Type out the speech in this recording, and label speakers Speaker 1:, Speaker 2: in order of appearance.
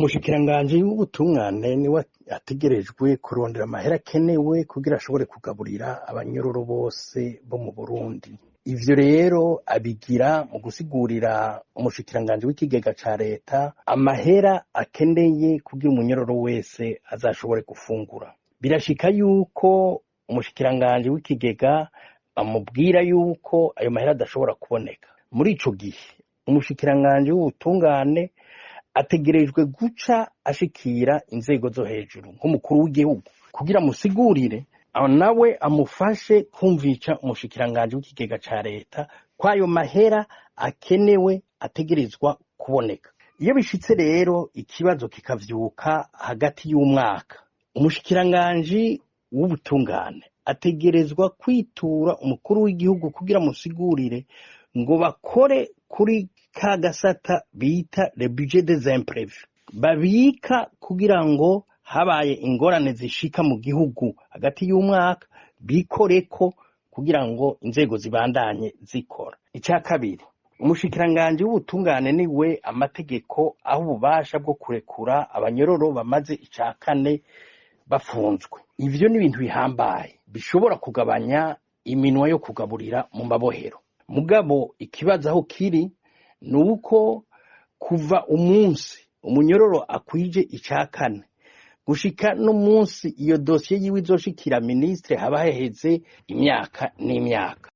Speaker 1: Umushikiranganji w'ubutungane niwe ategerejwe kurondera amahera akenewe kugira ashobore kugaburira abanyororo bose bo mu Burundi. Ivyo rero abigira mu gusigurira umushikiranganji w'ikigega ca leta amahera akeneye kugira umunyororo wese azashobore gufungura. Birashika yuko umushikiranganji w'ikigega amubwira yuko ayo mahera adashobora kuboneka. Muri ico gihe umushikiranganji w'ubutungane ategerejwe guca ashikira inzego zo hejuru nk'umukuru w'igihugu kugira amusigurire, nawe amufashe kumvisha umushikiranganji w'ikigega ca leta ko ayo mahera akenewe ategerezwa kuboneka. Iyo bishitse rero ikibazo kikavyuka hagati y'umwaka, umushikiranganji w'ubutungane ategerezwa kwitura umukuru w'igihugu kugira amusigurire ngo bakore kuri ka gasata bita le budget des imprévus, babika kugira ngo habaye ingorane zishika mu gihugu hagati y'umwaka bikoreko kugira ngo inzego zibandanye zikora. Ica kabiri, umushikiranganji w'ubutungane niwe amategeko aho ububasha bwo kurekura abanyororo bamaze ica kane bafunzwe. Ivyo ni ibintu bihambaye bishobora kugabanya iminwa yo kugaburira mu mabohero. Mugabo ikibazo aho kiri ni uko kuva umunsi umunyororo akwije ica kane gushika n'umunsi iyo dosiye yiwe izoshikira ministre haba haheze imyaka n'imyaka.